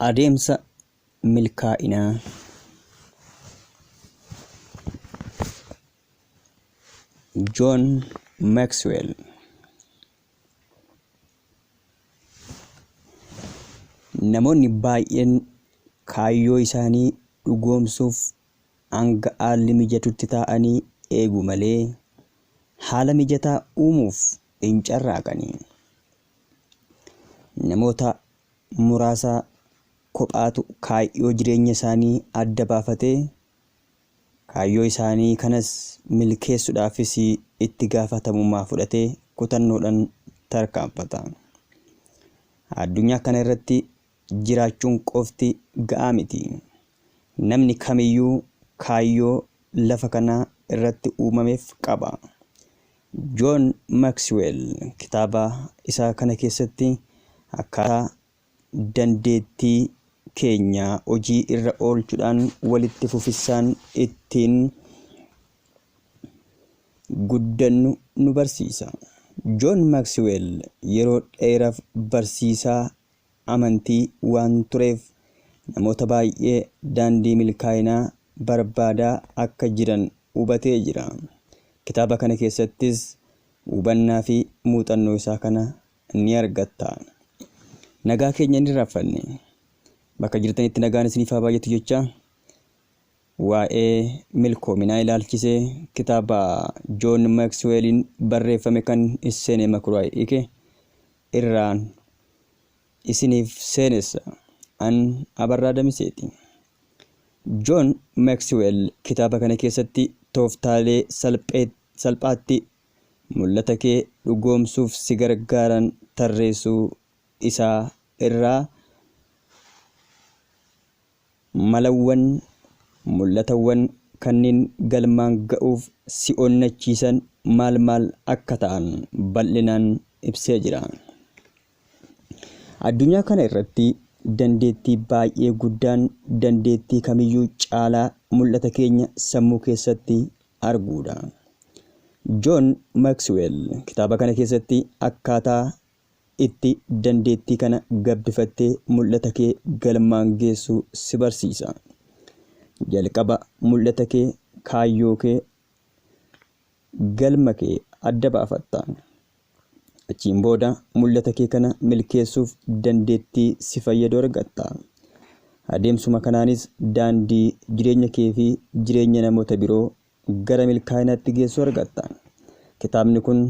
Adeemsa milkaa'inaa. Joon Maksweel. Namoonni baay'een kaayyoo isaanii dhugoomsuuf hanga haalli mijatutti taa'anii eegu malee haala mijataa uumuuf hin carraaqani. Namoota muraasa kophaatu kaayyoo jireenya isaanii adda baafatee kaayyoo isaanii kanas milkeessudhaafis itti gaafatamummaa fudhatee kutannoodhan tarkaanfata. Addunyaa kana irratti jiraachuun qofti ga'aa miti. Namni kamiyyuu kaayyoo lafa kana irratti uumameef qaba. Joon Maksiweel kitaaba isaa kana keessatti akkaataa dandeettii keenya hojii irra oolchudhaan walitti fufissaan ittiin guddannu nu barsiisa. Joon Maksiweel yeroo dheeraaf barsiisaa amantii waan tureef namoota baay'ee daandii milkaa'inaa barbaadaa akka jiran hubatee jira. Kitaaba kana keessattis hubannaa fi muuxannoo isaa kana ni argatta. Nagaa keenya hin irraanfanne. Bakka jirtanitti nagaan isiniif haa baay'atu jecha waa'ee milkoominaa ilaalchisee kitaaba Joon Maksweeliin barreeffame kan Isseenee Makuraay hiike irraan isiniif seenessa. An Abarraa Damiseeti. Joon Maksiweel kitaaba kana keessatti tooftaalee salphaatti mul'ata kee dhugoomsuuf si gargaaran tarreessuu isaa irraa malawwan mul'atawwan kanneen galmaan ga'uuf si onnachiisan maal maal akka ta'an bal'inaan ibsee jira. Addunyaa kana irratti dandeettii baay'ee guddaan dandeettii kamiyyuu caalaa mul'ata keenya sammuu keessatti arguudha. Joon Maksweel kitaaba kana keessatti akkaataa itti dandeettii kana gabbifattee mul'ata kee galmaan geessu si barsiisa. Jalqaba mul'ata kee, kaayyoo kee, galma kee adda baafatta. Achiin booda mul'ata kee kana milkeessuuf dandeettii si fayyadu argatta. Adeemsuma kanaanis daandii jireenya kee fi jireenya namoota biroo gara milkaa'inaatti geessu argatta. Kitaabni kun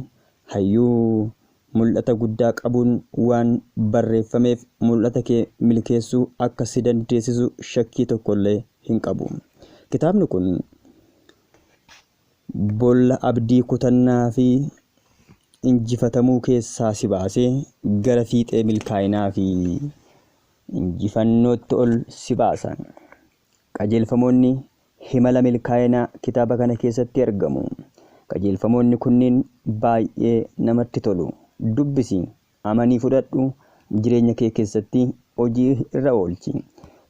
hayyuu mul'ata guddaa qabuun waan barreeffameef mul'ata kee milkeessuu akka si dandeessisu shakkii tokkollee hin qabu. Kitaabni kun boolla abdii kutannaa fi injifatamuu keessaa si baasee gara fiixee milkaa'inaa fi injifannootti ol si baasa. Qajeelfamoonni himala milkaa'inaa kitaaba kana keessatti argamu. Qajeelfamoonni kunniin baay'ee namatti tolu. Dubbisi, amanii fudhadhu, jireenya kee keessatti hojii irra oolchi.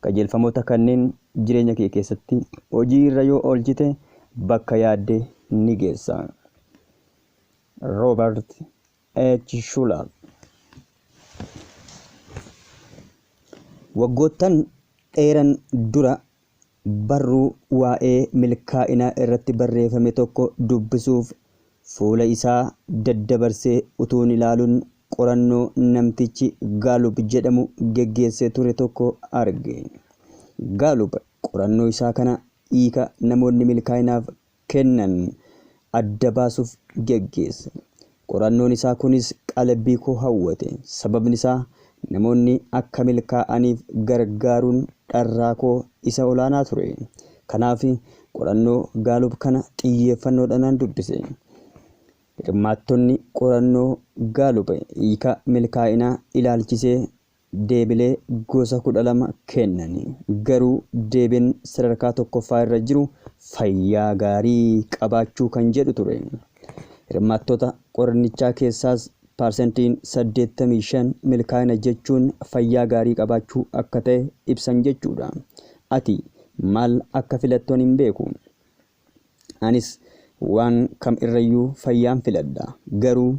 Qajeelfamoota kanneen jireenya kee keessatti hojii irra yoo oolchite bakka yaadde ni geessa. Roobert H. Schuller. Waggoottan dheeran dura barruu waa'ee milkaa'inaa irratti barreeffame tokko dubbisuuf fuula isaa daddabarsee utuun ilaaluun qorannoo namtichi Gaalub jedhamu geggeessee ture tokko arge. Gaalub qorannoo isaa kana hiika namoonni milkaa'inaaf kennan adda baasuuf geggeesse. Qorannoon isaa kunis qalbii koo hawwate. Sababni isaa namoonni akka milkaa'aniif gargaaruun dharraa koo isa olaanaa ture. Kanaaf qorannoo Gaalub kana xiyyeeffannoodhaanan dubbise. Hirmaattonni qorannoo Gaalub hiika milkaa'inaa ilaalchisee deebilee gosa 12 kennani. Garuu deebiin sadarkaa tokkoffaa irra jiru fayyaa gaarii qabaachuu kan jedhu ture. Hirmaattota qorannichaa keessaas paarsentiin 85 milkaa'ina jechuun fayyaa gaarii qabaachuu akka ta'e ibsan jechuudha. Ati maal akka filattu ani hin beeku. Anis waan kam irrayyuu fayyaan filadha. Garuu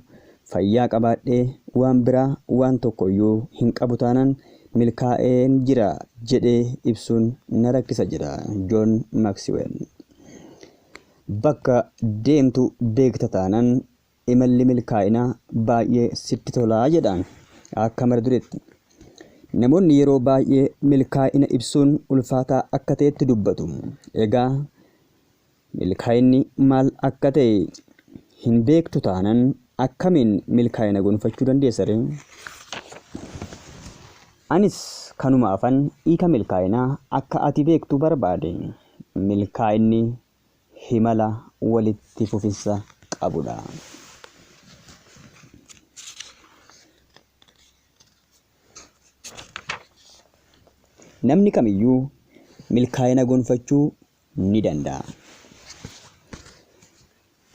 fayyaa qabaadhee waan biraa waan tokkoyyuu hin qabu taanaan Milkaa'een jira jedhee ibsuun na rakkisa jedha Joon Maksiweel. Bakka deemtu beekta taanaan imalli milkaa'inaa baay'ee sitti tolaa jedha akka mara dureetti. Namoonni yeroo baay'ee milkaa'ina ibsuun ulfaataa akka ta'etti dubbatu. Egaa milkaa'inni maal akka ta'e hin beektu taanaan akkamiin milkaa'ina gonfachuu dandeessa ree? Anis kanumaafan hiika milkaa'inaa akka ati beektu barbaade. Milkaa'inni himala walitti fufinsa qabudha. Namni kamiyyuu milkaa'ina gonfachuu ni danda'a.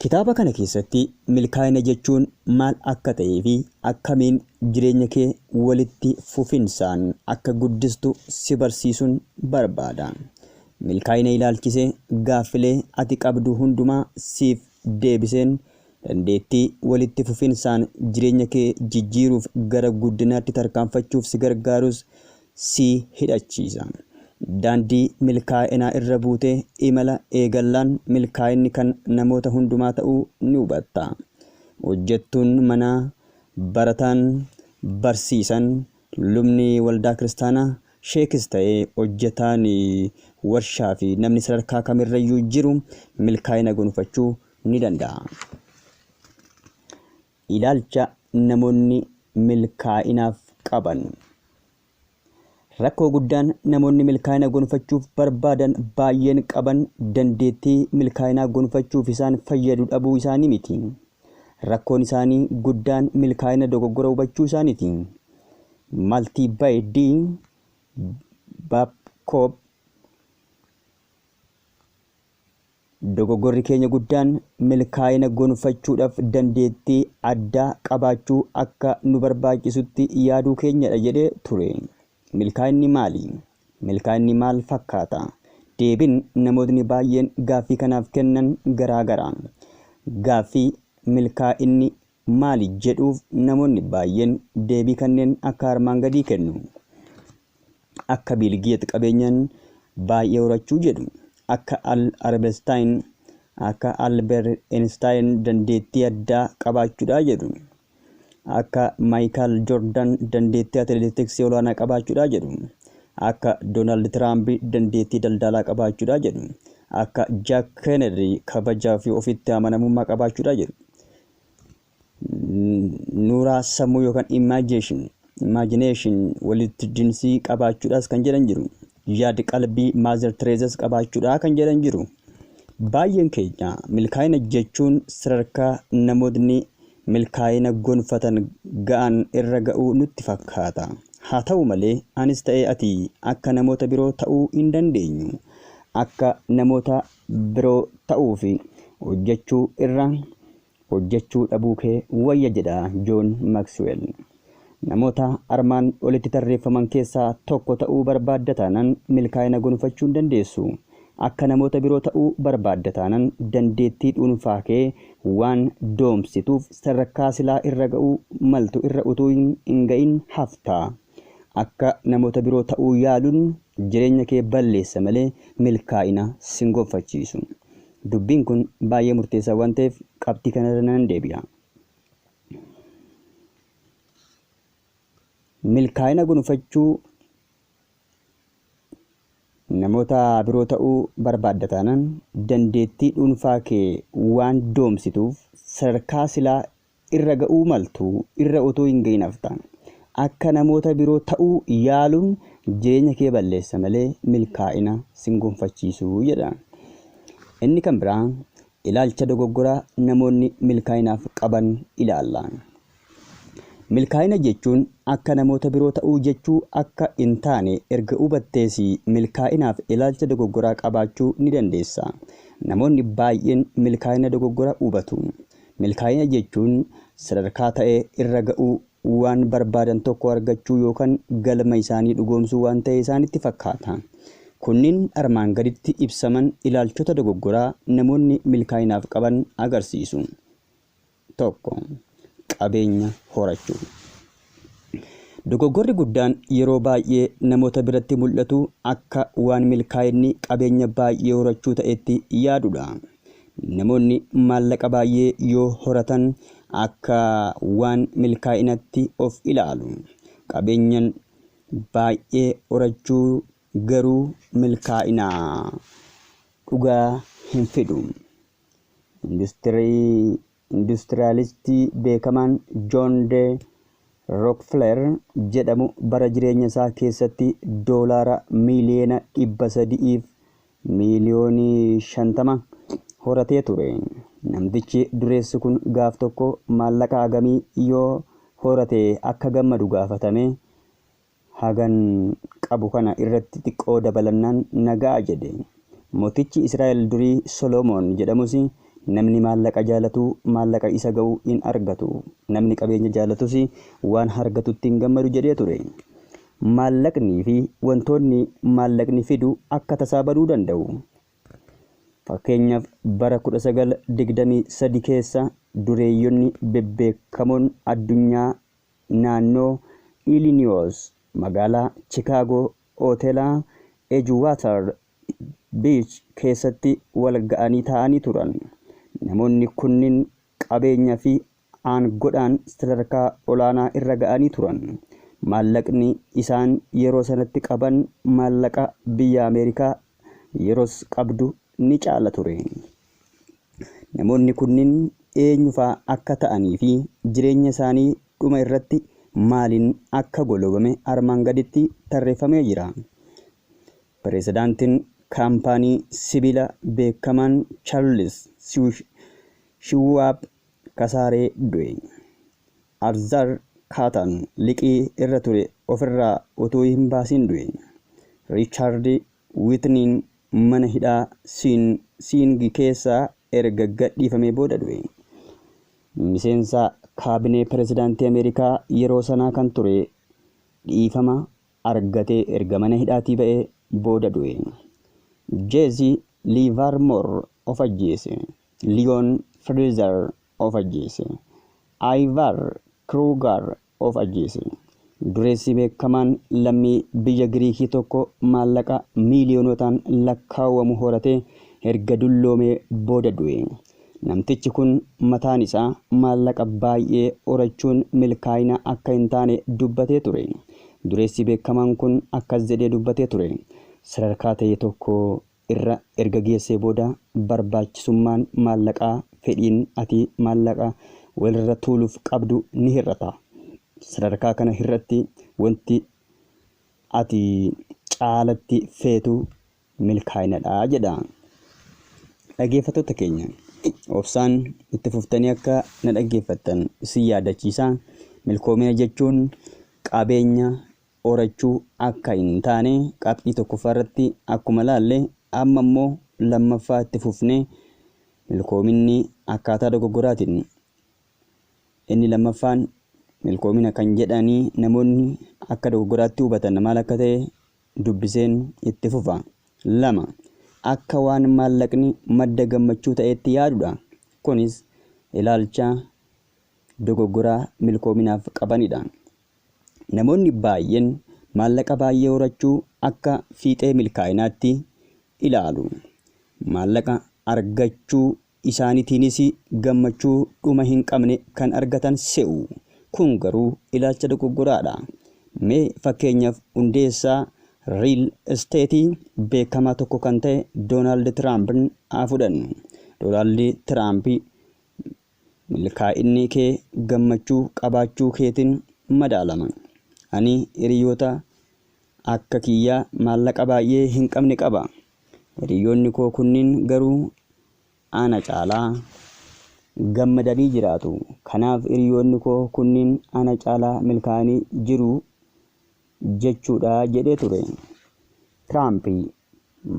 Kitaaba kana keessatti milkaa'ina jechuun maal akka ta'ee fi akkamiin jireenya kee walitti fufinsaan akka guddistu si barsiisuun barbaada. Milkaa'ina ilaalchisee gaaffilee ati qabdu hundumaa siif deebiseen dandeettii walitti fufinsaan jireenya kee jijjiiruuf gara guddinaatti tarkaanfachuuf si gargaarus si hidhachiisa. Daandii milkaa'inaa irra buutee imala eegallaan milkaa'inni kan namoota hundumaa ta'uu ni hubatta. Hojjettuun manaa, barataan, barsiisan, lubni waldaa kiristaanaa, sheekis ta'ee hojjetaan warshaa fi namni sadarkaa kamirrayyuu jiru milkaa'ina gonfachuu ni danda'a. Ilaalcha namoonni milkaa'inaaf qaban. Rakkoo guddaan namoonni milkaa'ina gonfachuuf barbaadan baay'een qaban dandeettii milkaa'inaa gonfachuuf isaan fayyadu dhabuu isaanii miti. Rakkoon isaanii guddaan milkaa'ina dogoggora hubachuu isaaniiti. Maltii Baay'ee Babcock. Dogoggorri keenya guddaan milkaa'ina gonfachuudhaaf dandeettii addaa qabaachuu akka nu barbaachisutti yaaduu keenyadha jedhee ture. Milkaa'inni maali? Milkaa'inni maal fakkaata? Deebiin namootni baay'een gaaffii kanaaf kennan garaa gara. Gaaffii milkaa'inni maali jedhuuf namoonni baay'een deebii kanneen akka armaan gadii kennu. Akka Biil Geet qabeenyaan baay'ee horachuu jedhu. Akka Albert Einstein dandeettii addaa qabaachuudha jedhu. Akka Maayikaal Joordan dandeettii atileetiksii olaanaa qabaachuudha jedhu. Akka Doonaald Tiraamp dandeettii daldalaa qabaachuudha jedhu. Akka Jaak Kennedy kabajaa fi ofitti amanamummaa qabaachuudha jedhu. Nuuraa sammuu yookaan imagination walitti dinsii qabaachuudhaas kan jedhan jiru. Yaad qalbii Maazer Tireezas qabaachuudha kan jedhan jiru. Baay'een keenya milkaa'ina jechuun sadarkaa namootni milkaa'ina gonfatan ga'an irra ga'uu nutti fakkaata. Haa ta'u malee anis ta'ee ati akka namoota biroo ta'uu hin dandeenyu. Akka namoota biroo ta'uu fi hojjechuu irra hojjechuu dhabuu kee wayya jedha Joon Maksiweel. Namoota armaan olitti tarreeffaman keessaa tokko ta'uu barbaadda taanaan milkaa'ina gonfachuu hin dandeessu. Akka namoota biroo ta'uu barbaadda taanaan dandeettii dhuunfaa kee waan doomsituuf sadarkaa silaa irra ga'uu maltu irra utuu hin ga'in hafta. Akka namoota biroo ta'uu yaaluun jireenya kee balleessa malee milkaa'ina sin gonfachiisu. Dubbiin kun baay'ee murteessaa waan ta'eef qabxii kanarra nan deebi'a. Milkaa'ina gonfachuu namoota biroo ta'uu barbaadda taanaan dandeettii dhuunfaa kee waan doomsituuf sadarkaa silaa irra ga'uu maltu irra utuu hin ga'in hafta. Akka namoota biroo ta'uu yaaluun jireenya kee balleessa malee milkaa'ina sin gonfachiisu jedha. Inni kan biraa ilaalcha dogoggoraa namoonni milkaa'inaaf qaban ilaalla. Milkaa'ina jechuun akka namoota biroo ta'uu jechuu akka hin taane erga hubattees milkaa'inaaf ilaalcha dogoggoraa qabaachuu ni dandeessa. Namoonni baay'een milkaa'ina dogoggora hubatu. Milkaa'ina jechuun sadarkaa ta'e irra ga'uu waan barbaadan tokko argachuu yookaan galma isaanii dhugoomsuu waan ta'e isaanitti fakkaata. Kunniin armaan gaditti ibsaman ilaalchota dogoggoraa namoonni milkaa'inaaf qaban agarsiisu. 1. Qabeenya horachuu. Dogoggorri guddaan yeroo baay'ee namoota biratti mul'atu akka waan milkaa'inni qabeenya baay'ee horachuu ta'etti yaadudha. Namoonni maallaqa baay'ee yoo horatan akka waan milkaa'inatti of ilaalu. Qabeenyan baay'ee horachuu garuu milkaa'ina dhugaa hin fidu. Industiriyaalistii beekamaan Joon D. Rockefeller jedhamu bara jireenya isaa keessatti doolaara miiliyoona 300 miiliyoonii 50 horatee ture. Namtichi dureessi kun gaaf tokko maallaqa hagamii yoo horate akka gammadu gaafatame, hagan qabu kana irratti xiqqoo dabalannaan nagaa jedhe. Mootichi Israa'el durii Solomoon jedhamus namni maallaqa jaalatu maallaqa isa ga'u hin argatu. Namni qabeenya jaalatus waan argatutti hin gammadu jedhee ture. Maallaqnii fi wantoonni maallaqni fidu akka tasaa baduu danda'u. Fakkeenyaaf bara 1923 keessa dureeyyonni bebbeekamoon addunyaa naannoo Illinois magaalaa Chicago hoteela Edgewater Beach keessatti wal ga'anii taa'anii turan. Namoonni kunniin qabeenya fi aangoodhaan sadarkaa olaanaa irra ga'anii turan. Maallaqni isaan yeroo sanatti qaban maallaqa biyya Ameerikaa yeroos qabdu ni caala ture. Namoonni kunniin eenyufaa akka ta'anii fi jireenya isaanii dhuma irratti maaliin akka golobame armaan gaditti tarreeffamee jira. Pireezidaantiin kaampaanii sibiila beekamaan Charles Schwab kasaaree du'e. Arzar Kaatan liqii irra ture ofirraa utuu hin baasiin du'e. Riichaard Wiitniin mana hidhaa Siingi keessaa erga gadhiifamee booda du'e. Miseensa kaabinee pireezidaantii Ameerikaa yeroo sanaa kan ture dhiifama argatee erga mana hidhaatii ba'ee booda du'e. Jeezi Liivarmoor of ajjeese. Liyoon Friizer of ajjeese. Ayvar Kruugar of ajjeese. Dureessi beekamaan lammii biyya Giriikii tokko maallaqa miiliyoonotaan lakkaawwamu horatee erga dulloomee booda du'e. Namtichi kun mataan isaa maallaqa baay'ee horachuun milkaa'ina akka hin taane dubbatee ture. Dureessi beekamaan kun akkas jedhee dubbatee ture. Sadarkaa ta'e tokko irra erga geessee booda barbaachisummaan maallaqaa fedhiin ati maallaqa walirra tuuluuf qabdu ni hir'ata. Sadarkaa kana irratti wanti ati caalatti feetu milkaa'inadha jedha. Dhaggeeffattoota keenya obsaan itti fuftanii akka na dhaggeeffattan isin yaadachiisa. Milkoomina jechuun qabeenya horachuu akka hin taane qabxii tokkoffaa irratti akkuma laalle, amma immoo lammaffaa itti fufnee milkoominni akkaataa dogoggoraatiin inni lammaffaan milkoomina kan jedhanii namoonni akka dogoggoraatti hubatan maal akka ta'e dubbiseen itti fufa. 2, akka waan maallaqni madda gammachuu ta'etti yaadudha. Kunis ilaalcha dogoggoraa milkoominaaf qabanidha. Namoonni baay'een maallaqa baay'ee horachuu akka fiixee milkaa'inaatti ilaalu. Maallaqa argachuu isaaniitiinis gammachuu dhuma hin qabne kan argatan se'u. Kun garuu ilaalcha dogoggoraadha. Mee fakkeenyaaf hundeessaa riil isteetii beekamaa tokko kan ta'e Doonaald Tiraamp haa fudhannu. Doonaald Tiraamp milkaa'inni kee gammachuu qabaachuu keetiin madaalama. Ani hiriyoota akka kiyyaa maallaqa baay'ee hin qabne qaba. Hiriyoonni koo kunniin garuu ana caalaa gammadanii jiraatu. Kanaaf hiriyoonni koo kunniin ana caalaa milkaa'anii jiru jechuudha jedhee ture. Tiraamp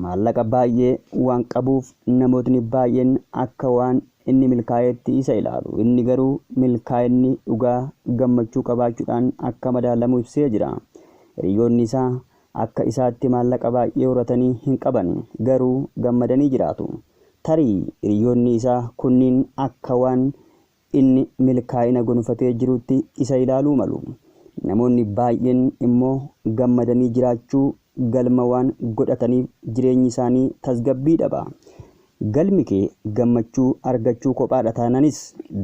maallaqa baay'ee waan qabuuf namootni baay'een akka waan inni milkaa'eetti isa ilaalu. Inni garuu milkaa'inni dhugaa gammachuu qabaachuudhaan akka madaalamu ibsee jira. Hiriyoonni isaa akka isaatti maallaqa baay'ee horatanii hin qaban, garuu gammadanii jiraatu. Tarii hiriyoonni isaa kunniin akka waan inni milkaa'ina gonfatee jirutti isa ilaaluu malu. Namoonni baay'een immoo gammadanii jiraachuu galma waan godhataniif jireenyi isaanii tasgabbii dhaba. Galmi kee gammachuu argachuu kophaadha taananis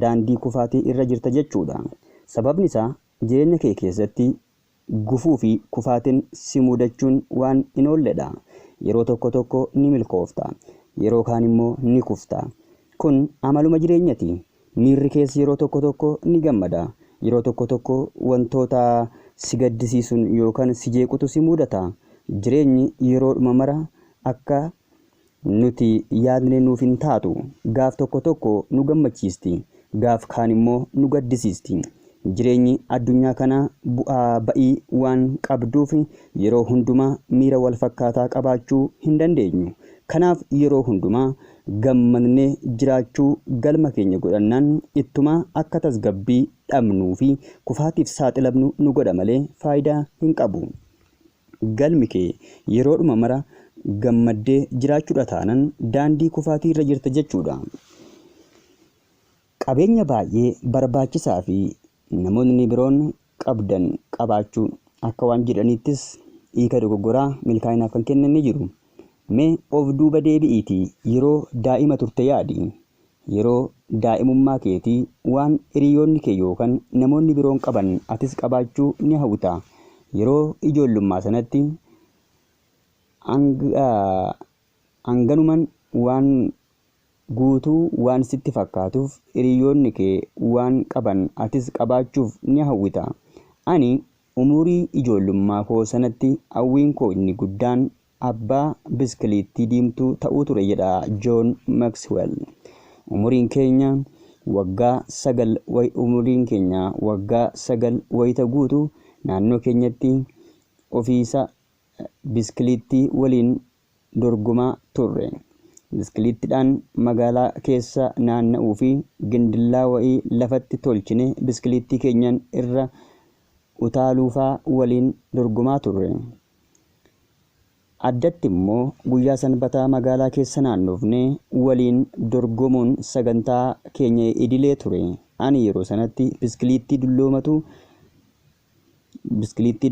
daandii kufaatii irra jirta jechuudha. Sababni isaa jireenya kee keessatti gufuu fi kufaatiin si mudachuun waan hin oolledha. Yeroo tokko tokko ni milkoofta, yeroo kaan immoo ni kufta. Kun amaluma jireenyati. Miirri kees yeroo tokko tokko ni gammada. Yeroo tokko tokko wantoota si gaddisiisuun yookaan si jeequtu si mudata. Jireenyi yeroodhuma mara akka nuti yaadne nuuf hin taatu. Gaaf tokko tokko nu gammachiisti, gaaf kaan immoo nu gaddisiisti. Jireenyi addunyaa kanaa bu'aa ba'ii waan qabduuf yeroo hundumaa miira wal fakkaataa qabaachuu hin dandeenyu. Kanaaf yeroo hundumaa gammadnee jiraachuu galma keenya godhannaan ittumaa akka tasgabbii dhabnuu fi kufaatiif saaxilamnu nu godha malee faayidaa hin qabu. Galmi kee yeroodhuma mara gammaddee jiraachuudha taanan daandii kufaatii irra jirta jechuudha. Qabeenya baay'ee barbaachisaa fi namoonni biroon qabdan qabaachuu akka waan jedhaniittis hiika dogoggoraa milkaa'inaaf kan kennan ni jiru. Mee of duuba deebi'iitii yeroo daa'ima turte yaadi. Yeroo daa'imummaa keetii waan hiriyoonni kee yookaan namoonni biroon qaban atis qabaachuu ni hawwita. Yeroo ijoollummaa sanatti hanganuman waan guutuu waan sitti fakkaatuuf hiriyoonni kee waan qaban atis qabaachuuf ni hawwita. Ani umurii ijoollummaa koo sanatti hawwiin koo inni guddaan abbaa biskiliittii diimtuu ta'uu ture jedha Joon Maxwell. Umuriin keenya waggaa 9 wayita guutu naannoo keenyatti ofiisa biskiliittii waliin dorgomaa turre. Biskiliittiidhaan magaalaa keessa naanna'uu fi gindillaa wayii lafatti tolchine biskiliittii keenyaan irra utaaluufaa waliin dorgomaa turre. Addatti immoo guyyaa sanbataa magaalaa keessa naannofnee waliin dorgomuun sagantaa keenya idilee ture. Ani yeroo sanatti biskiliittii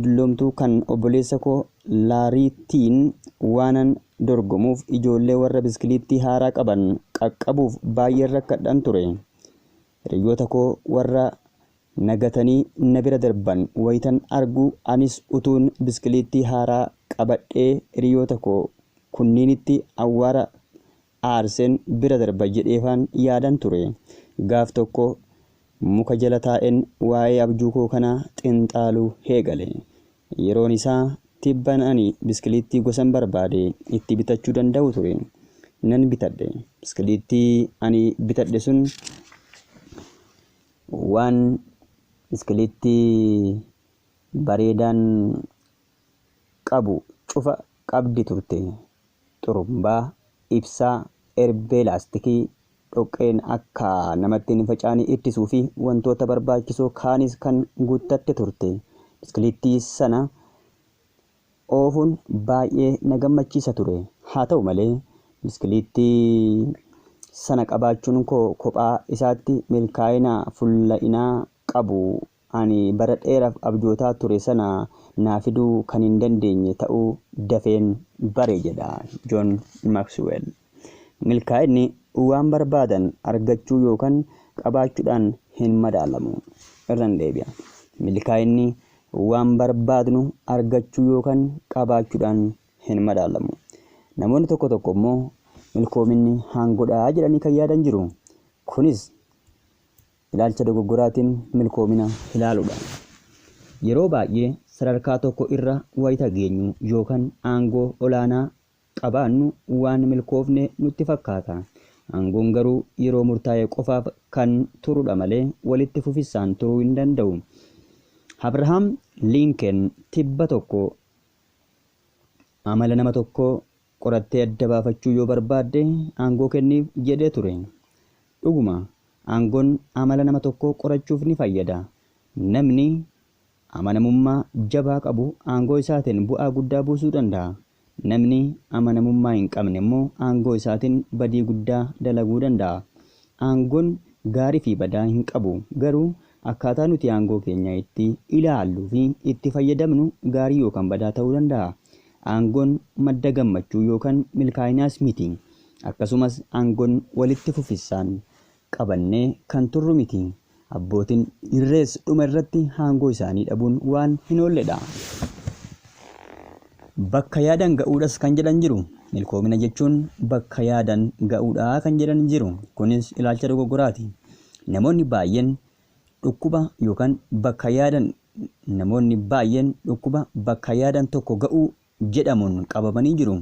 dulloomtuu kan obboleessa koo Laariitiin waanan dorgomuuf ijoollee warra biskiliittii haaraa qaban qaqqabuuf baay'ee rakkadhan ture. Hiriyoota koo warra nagatanii na bira darban wayitan argu anis utuun biskiliittii haaraa qabadhee hiriyoota koo kunniinitti awwaara aarseen bira darba jedheefaan yaadan ture. Gaaf tokko muka jala taa'een waa'ee abjuu koo kanaa xinxaaluu eegale. Yeroon isaa tibban ani biskiliittii gosan barbaade itti bitachuu danda'u ture. Nan bitadhe. Biskiliittii ani bitadhe sun waan biskiliittii bareedaan qabu cufa qabdi turte. Xurumbaa, ibsaa, erbee laastikii, dhoqqeen akka namatti hin facaane ittisuu fi wantoota barbaachisoo kaanis kan guuttatte turte. Biskiliittii sana oofuun baay'ee na gammachiisa ture. Haa ta'u malee biskiliittii sana qabaachuun koo kophaa isaatti milkaa'ina fulla'inaa qabu ani bara dheeraaf abjootaa ture sana naa fiduu kan hin dandeenye ta'uu dafeen bare jedha Joon Maxwell. Milkaa'inni waan barbaadan argachuu yookaan qabaachuudhaan hin madaalamu. Irraan deebi'a. Milkaa'inni waan barbaadnu argachuu yookaan qabaachuudhaan hin madaalamu. Namoonni tokko tokko immoo milkoominni hangodhaa jedhanii kan yaadan jiru. Kunis ilaalcha dogoggoraatiin milkoomina ilaaluudha. Yeroo baay'ee sadarkaa tokko irra wayita geenyu yookaan aangoo olaanaa qabaannu waan milkoofne nutti fakkaata. Aangoon garuu yeroo murtaa'e qofaaf kan turudha malee walitti fufisaan turuu hin danda'u. Abrahaam Lincoln tibba tokko amala nama tokkoo qorattee adda baafachuu yoo barbaadde aangoo kenniif jedhee ture. Dhuguma aangoon amala nama tokkoo qorachuuf ni fayyada. Namni amanamummaa jabaa qabu aangoo isaatiin bu'aa guddaa buusuu danda'a. Namni amanamummaa hin qabne immoo aangoo isaatiin badii guddaa dalaguu danda'a. Aangoon gaarii fi badaa hin qabu, garuu Akkaataa nuti aangoo keenya itti ilaalluu fi itti fayyadamnu gaarii yookaan badaa ta'uu danda'a. Aangoon madda gammachuu yookaan milkaa'inaas miti. Akkasumas aangoon walitti fufinsaan qabannee kan turru miti. Abbootiin irrees dhuma irratti aangoo isaanii dhabuun waan hin oolledha. Bakka yaadan ga'uudhas kan jedhan jiru. Milkoomina jechuun bakka yaadan ga'uudha kan jedhan jiru. Kunis ilaalcha dogoggoraati. Namoonni baay'een dhukkuba yookaan bakka yaadan namoonni baay'een dhukkuba bakka yaadan tokko ga'uu jedhamuun qabamanii jiru.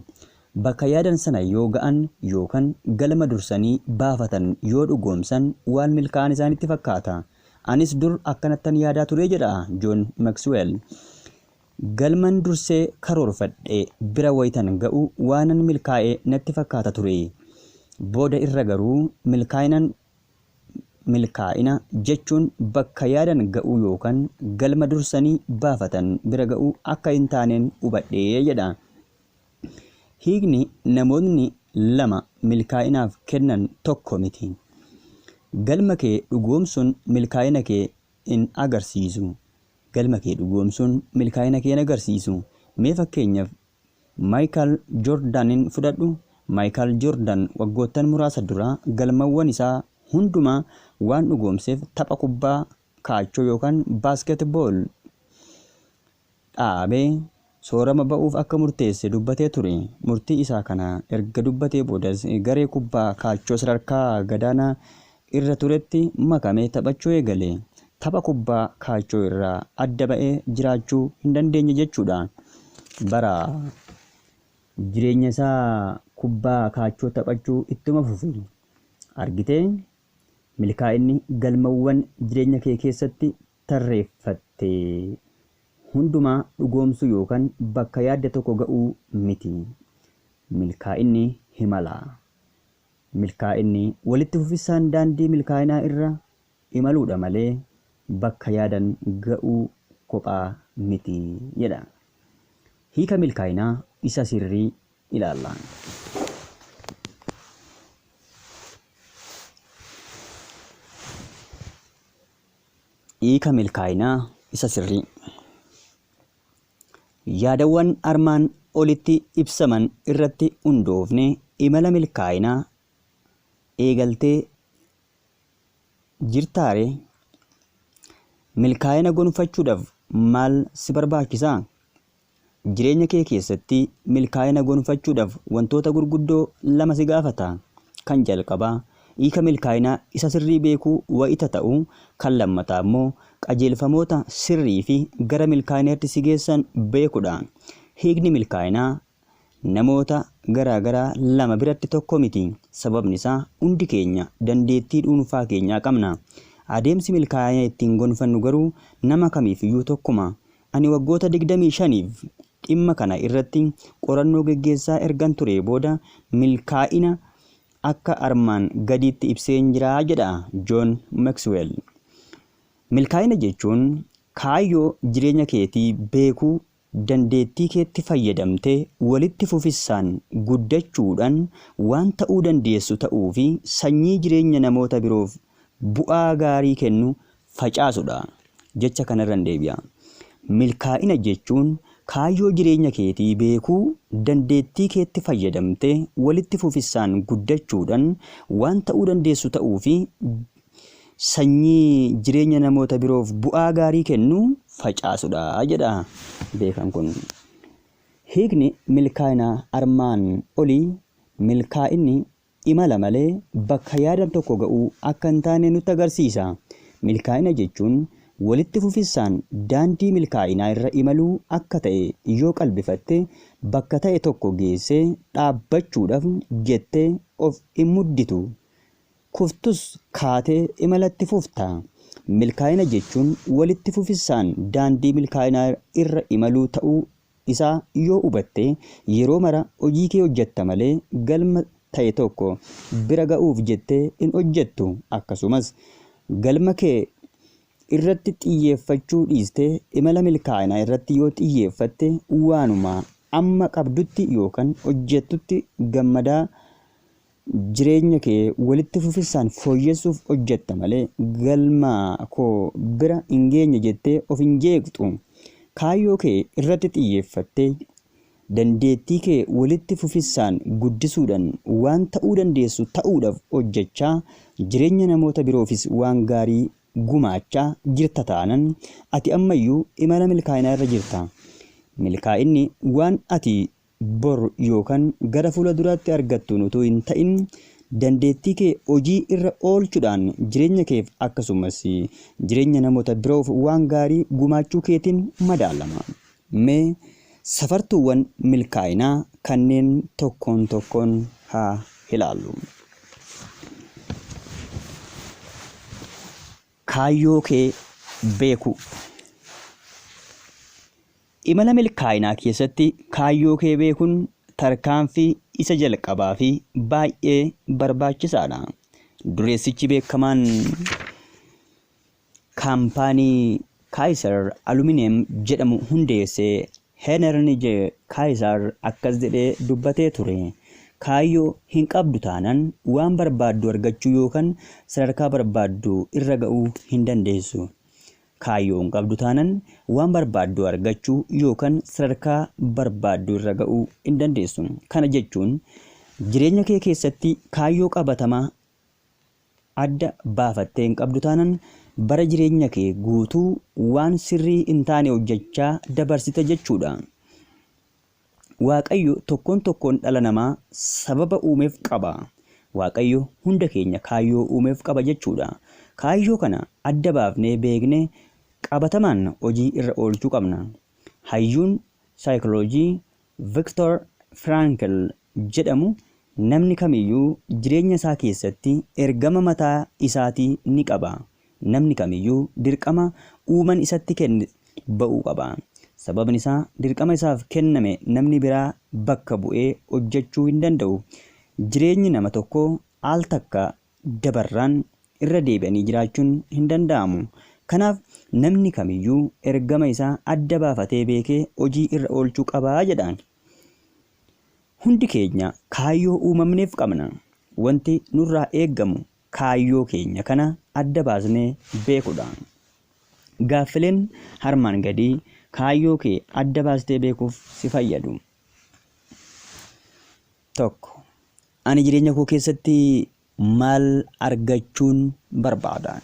Bakka yaadan sana yoo ga'an yookaan galma dursanii baafatan yoo dhugoomsan waan milkaa'an isaanitti fakkaata. Anis dur akkanattan yaadaa ture jedha Joon Maxwell. Galman dursee karoorfadhe bira wayitan ga'u waanan milkaa'e natti fakkaata ture. Booda irra garuu milkaa'ina jechuun bakka yaadan ga'uu yookaan galma dursanii baafatan bira ga'uu akka hin taaneen hubadhee jedha. Hiikni namoonni lama milkaa'inaaf kennan tokko miti. Galma kee dhugoomsuun milkaa'ina kee hin agarsiisu. Galma kee dhugoomsuun milkaa'ina kee hin agarsiisu. Mee fakkeenyaaf Maayikal Joordaanin fudhadhu. Maayikal Joordaan waggoottan muraasa dura galmawwan isaa hundumaa waan dhugoomseef tapha kubbaa kaachoo yookaan baaskeetbool dhaabee soorama ba'uuf akka murteesse dubbatee ture. Murtii isaa kana erga dubbatee boodas garee kubbaa kaachoo sadarkaa gadaanaa irra turetti makamee taphachuu eegale. Tapha kubbaa kaachoo irraa adda ba'ee jiraachuu hin dandeenye jechuudha. Bara jireenya isaa kubbaa kaachoo taphachuu ittuma fufe. Argitee milkaa'inni galmawwan jireenya kee keessatti tarreeffatte hundumaa dhugoomsuu yookaan bakka yaadde tokko ga'uu miti. Milkaa'inni himala. Milkaa'inni walitti fufinsaan daandii milkaa'inaa irra imaluudha malee bakka yaadan ga'uu kophaa miti jedha. Hiika milkaa'inaa isa sirrii ilaalla. Hiika milkaa'inaa isa sirrii. Yaadawwan armaan olitti ibsaman irratti hundoofne imala milkaa'inaa eegaltee jirtaaree? Milkaa'ina gonfachuudhaaf maal si barbaachisaa? Jireenya kee keessatti milkaa'ina gonfachuudhaaf wantoota gurguddoo lama si gaafata. Kan jalqabaa hiika milkaa'inaa isa sirrii beekuu wayita ta'u, kan lammataa immoo qajeelfamoota sirrii fi gara milkaa'inaatti si geessan beekuudha. Hiikni milkaa'inaa namoota garaagaraa lama biratti tokko miti. Sababni isaa hundi keenya dandeettii dhuunfaa keenyaa qabna. Adeemsi milkaa'ina ittiin gonfannu garuu nama kamiifiyyuu tokkuma. Ani waggoota 25f dhimma kana irratti qorannoo geggeessaa ergan turee booda milkaa'ina akka armaan gadiitti ibseen jira jedha Joon Maxwell. Milkaa'ina jechuun kaayyoo jireenya keetii beekuu, dandeettii keetti fayyadamtee walitti fufinsaan guddachuudhaan waan ta'uu dandeessu ta'uu fi sanyii jireenya namoota biroof bu'aa gaarii kennu facaasudha. Jecha kanarran deebi'a. Milkaa'ina jechuun kaayyoo jireenya keetii beekuu, dandeettii keetti fayyadamtee walitti fufinsaan guddachuudhaan waan ta'uu dandeessu ta'uu fi sanyii jireenya namoota biroof bu'aa gaarii kennu facaasudha jedha beekan kun. Hiikni milkaa'ina armaan olii milkaa'inni imala malee bakka yaadan tokko ga'uu akka hin taane nutti agarsiisa. Milkaa'ina jechuun walitti fufinsaan daandii milkaa'inaa irra imaluu akka ta'e yoo qalbifatte bakka ta'e tokko geessee dhaabbachuudhaaf jettee of hin mudditu. Kuftus kaatee imalatti fufta. Milkaa'ina jechuun walitti fufinsaan daandii milkaa'inaa irra imaluu ta'uu isaa yoo hubatte yeroo mara hojii kee hojjetta malee galma ta'e tokko bira ga'uuf jettee hin hojjettu. Akkasumas galma kee irratti xiyyeeffachuu dhiistee imala milkaa'inaa irratti yoo xiyyeeffatte waanuma amma qabdutti yookaan hojjettutti gammadaa Jireenya kee walitti fufinsaan fooyyessuuf hojjetta malee galma koo bira hin geenye jettee of hin jeeqxu. Kaayyoo kee irratti xiyyeeffattee dandeettii kee walitti fufinsaan guddisuudhaan waan ta'uu dandeessu ta'uudhaaf hojjechaa jireenya namoota biroofis waan gaarii gumaachaa jirta taanan ati ammayyuu imala milkaa'inaa irra jirta. Milkaa'inni waan ati bor yookaan gara fuula duraatti argattuun utuu hin ta'in dandeettii kee hojii irra oolchuudhaan jireenya keef akkasumas jireenya namoota biroof waan gaarii gumaachuu keetiin madaalama. Mee safartuuwwan milkaa'inaa kanneen tokkoon tokkoon haa ilaallu. Kaayyoo kee beekuu. Imala milkaa'inaa keessatti kaayyoo kee beekuun tarkaanfii isa jalqabaa fi baay'ee barbaachisaadha. Dureessichi beekamaan kaampaanii Kaayiser Alumineem jedhamu hundeesse Henry J. Kaayiser akkas jedhee dubbatee ture. Kaayyoo hin qabdu taanaan waan barbaaddu argachuu yookaan sadarkaa barbaaddu irra ga'uu hin dandeessu. Kaayyoo hin qabdu taanan waan barbaaddu argachuu yookaan sadarkaa barbaaddu irra ga'uu hin dandeessu. Kana jechuun jireenya kee keessatti kaayyoo qabatamaa adda baafattee hin qabdu taanan bara jireenya kee guutuu waan sirrii hin taane hojjechaa dabarsita jechuudha. Waaqayyo tokkoon tokkoon dhala namaa sababa uumeef qaba. Waaqayyo hunda keenya kaayyoo uumeef qaba jechuudha. Kaayyoo kana adda baafnee beeknee qabatamaan hojii irra oolchuu qabna. Hayyuun saayikoloojii Viktor Firaankel jedhamu namni kamiyyuu jireenya isaa keessatti ergama mataa isaatii ni qaba. Namni kamiyyuu dirqama uuman isatti kenne ba'uu qaba. Sababni isaa dirqama isaaf kenname namni biraa bakka bu'ee hojjechuu hin danda'u. Jireenyi nama tokkoo al takka dabarraan irra deebi'anii jiraachuun hin danda'amu. Kanaaf namni kamiyyuu ergama isaa adda baafatee beekee hojii irra oolchuu qaba jedha. Hundi keenya kaayyoo uumamneef qabna. Wanti nurraa eeggamu kaayyoo keenya kana adda baasnee beekuudha. Gaaffileen armaan gadii kaayyoo kee adda baastee beekuuf si fayyadu. 1. Ani jireenya koo keessatti maal argachuun barbaada?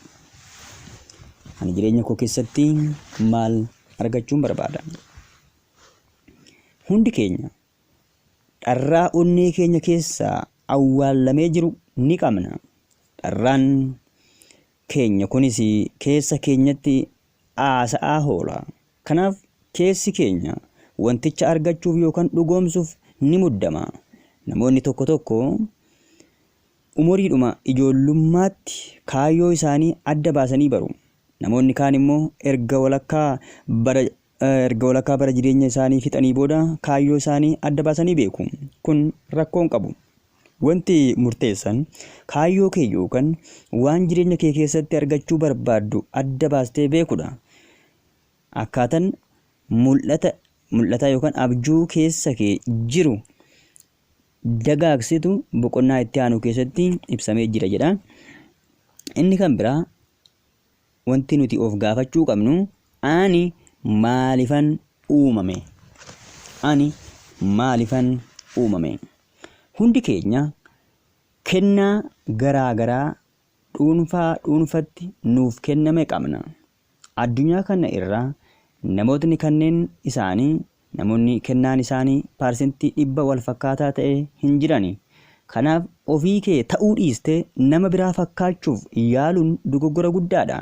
Ani jireenya koo keessatti maal argachuun barbaada? Hundi keenya dharraa onnee keenya keessa awwaallamee jiru ni qabna. Dharraan keenya kunis keessa keenyatti haasa'aa oola. Kanaaf keessi keenya wanticha argachuuf yookaan dhugoomsuuf ni muddama. Namoonni tokko tokko umuriidhuma ijoollummaatti kaayyoo isaanii adda baasanii baru. Namoonni kaan immoo erga walakkaa bara erga walakkaa bara jireenya isaanii fixanii booda kaayyoo isaanii adda baasanii beeku. Kun rakkoo hin qabu. Wanti murteessan kaayyoo kee yookaan waan jireenya kee keessatti argachuu barbaaddu adda baastee beekudha. Akkaataan mul'ata mul'ataa yookaan abjuu keessa kee jiru dagaagsitu boqonnaa itti aanu keessatti ibsamee jira jedha. Inni kan biraa wanti nuti of gaafachuu qabnu ani maalifan uumame? Ani maalifan uumame? Hundi keenya kennaa garaa garaa dhuunfaa dhuunfatti nuuf kenname qabna. Addunyaa kana irra namootni kanneen isaanii namoonni kennaan isaanii 100% wal fakkaataa ta'e hin jirani. Kanaaf ofii kee ta'uu dhiistee nama biraa fakkaachuuf yaaluun dogoggora guddaadha.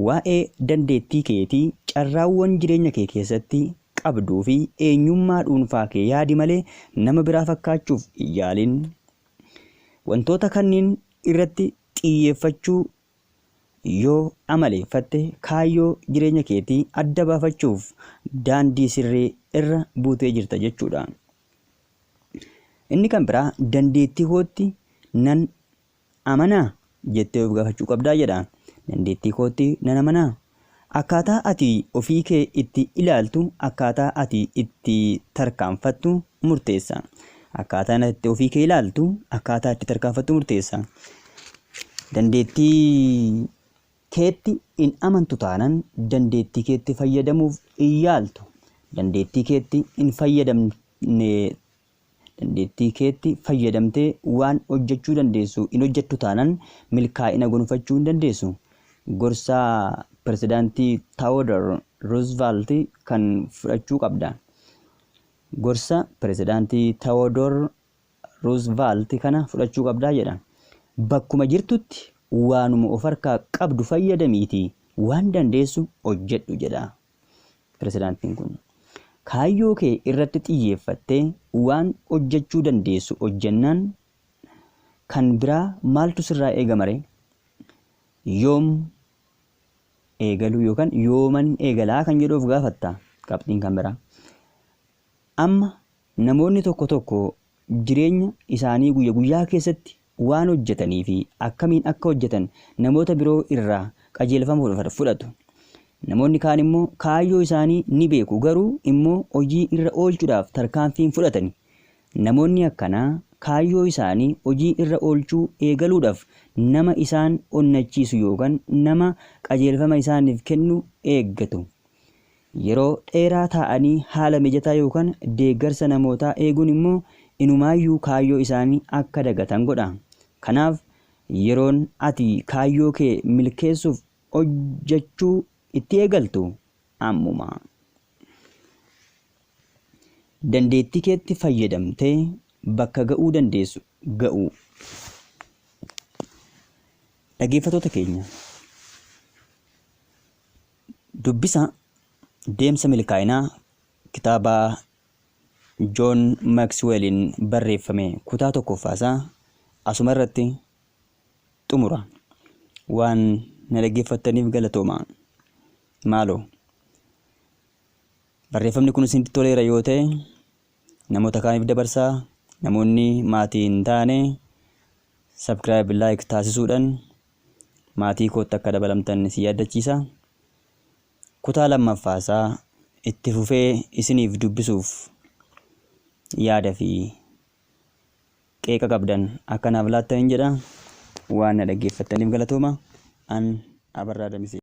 Waa'ee dandeettii keetii, carraawwan jireenya kee keessatti qabduu fi eenyummaa dhuunfaa kee yaadi malee nama biraa fakkaachuuf hin yaalin. Wantoota kanneen irratti xiyyeeffachuu yoo amaleeffatte kaayyoo jireenya keetii adda baafachuuf daandii sirrii irra buutee jirta jechuudha. Inni kan biraa dandeettii kootti nan amanaa jettee of gaafachuu qabdaa jedha. Dandeettii kootti nan amanaa? Akkaataa ati ofii kee itti ilaaltu akkaataa ati itti tarkaanfattu murteessa. Akkaataan itti ofii kee ilaaltu akkaataa itti tarkaanfattu murteessa. Dandeettii keetti hin amantu taanaan dandeettii keetti fayyadamuuf hin yaaltu. Dandeettii keetti hin fayyadamne, dandeettii keetti fayyadamtee waan hojjechuu dandeessu hin hojjettu taanaan milkaa'ina gonfachuu hin dandeessu. Gorsaa pirezidaantii Theodore Roosevelt kan fudhachuu qabda. Gorsa pirezidaantii Theodore Roosevelt kana fudhachuu qabdaa jedha. Bakkuma jirtutti waanuma of harkaa qabdu fayyadamiitii waan dandeessu hojjedhu jedha pirezidaantiin kun. Kaayyoo kee irratti xiyyeeffattee waan hojjechuu dandeessu hojjennaan kan biraa maaltu sirraa eegama ree? Yoom eegaluu yookaan yooman eegalaa kan jedhu of gaafatta qabxiin kan biraa. Amma namoonni tokko tokko jireenya isaanii guyya guyyaa keessatti waan hojjetanii fi akkamiin akka hojjetan namoota biroo irraa qajeelfama fudhatu. Namoonni kaan immoo kaayyoo isaanii ni beeku, garuu immoo hojii irra oolchuudhaaf tarkaanfii hin fudhatani. Namoonni akkanaa kaayyoo isaanii hojii irra oolchuu eegaluudhaaf nama isaan onnachiisu yookaan nama qajeelfama isaaniif kennu eeggatu. Yeroo dheeraa taa'anii haala mijataa yookaan deeggarsa namootaa eeguun immoo inumaayyuu kaayyoo isaanii akka dagatan godha. Kanaaf yeroon ati kaayyoo kee milkeessuuf hojjechuu itti eegaltu ammuma. Dandeettii keetti fayyadamtee bakka ga'uu dandeessu ga'uu. Dhaggeeffattoota keenya, dubbisa Deemsa Milkaa'inaa kitaaba Joon Maksweeliin barreeffame kutaa tokkoffaasaa asuma irratti xumura. Waan na dhaggeeffattaniif galatooma. Maaloo barreeffamni kun isinitti toleera yoo ta'e namoota kaaniif dabarsaa. Namoonni maatii hin taane subscribe, like taasisuudhaan maatii kootti akka dabalamtan isin yaaddachiisa. Kutaa lammaffaasaa itti fufee isiniif dubbisuuf yaada fi qeeqa qabdan akka naaf laattan jedha. Waan na dhaggeeffattaniif galatooma. An Abarraa Damisee.